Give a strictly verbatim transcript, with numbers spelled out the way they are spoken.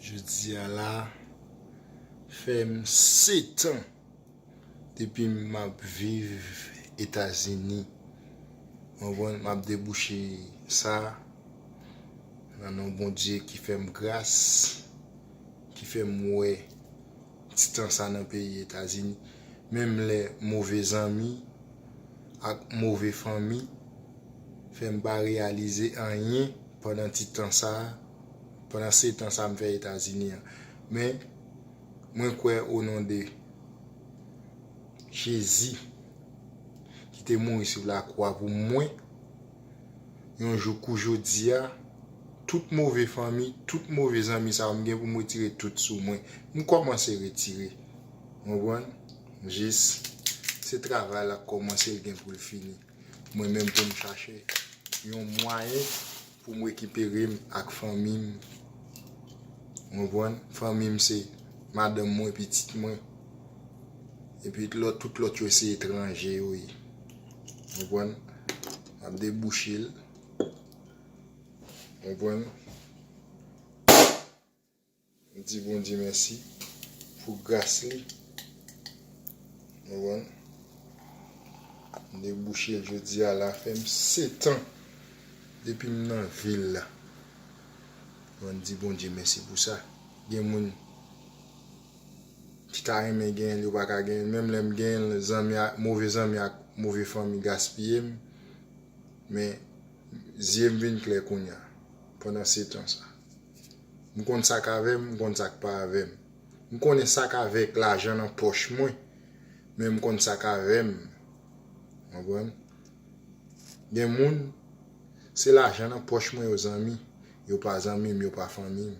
Jodi a la, fè m sèt an depi m ap viv Etazini. Konprann, m ap debouche sa nan non Bondye ki fè m gras, ki fè m wè ti tan sa nan peyi Etazini. Menm lè move zanmi ak move fanmi fè m pa reyalize anyen pandan ti tan sa, pandan sèt an sa m fè Etazini an. Men, mwen kwè o non de Jezi ki te mouri sou lakwa pou mwen, yon jou kou jodi a, tout move fanmi, tout move zanmi sa yo, m gen pou m retire tout sou mwen. M kòmanse retire. Konprann? Jis, se travay la k kòmanse, l gen pou l fini. Mwen menm pou m chache yon mwayen pou m rekipere m ak fanmi m. Konprann? Fanmi m se madanm mwen, pitit mwen. Epi lòt, tout lòt yo se etranje yo ye. Konprann? M ap debouche l. Konprann? M di Bondye mèsi pou gras li. Konprann? M debouche l jodi a la, fè m sèt an depi m nan vil la. Mwen di Bondye mèsi pou sa. Gen moun ki ta renmen genyen l, yo pa ka genyen l. Menm lè m genyen l, zanmi ak, move zanmi ak move fanmi gaspiye m. Men, zye m vin klè kounye a, pandan sèt an sa. M konn sa k avè m, m konn sa k pa avè m. M konnen sa k avèk lajan nan pòch mwen, men m konn sa k avè m. Konprann? Gen moun, se lajan nan pòch mwen yo zanmi, yo pa zanmi m, yo pa fanmi m.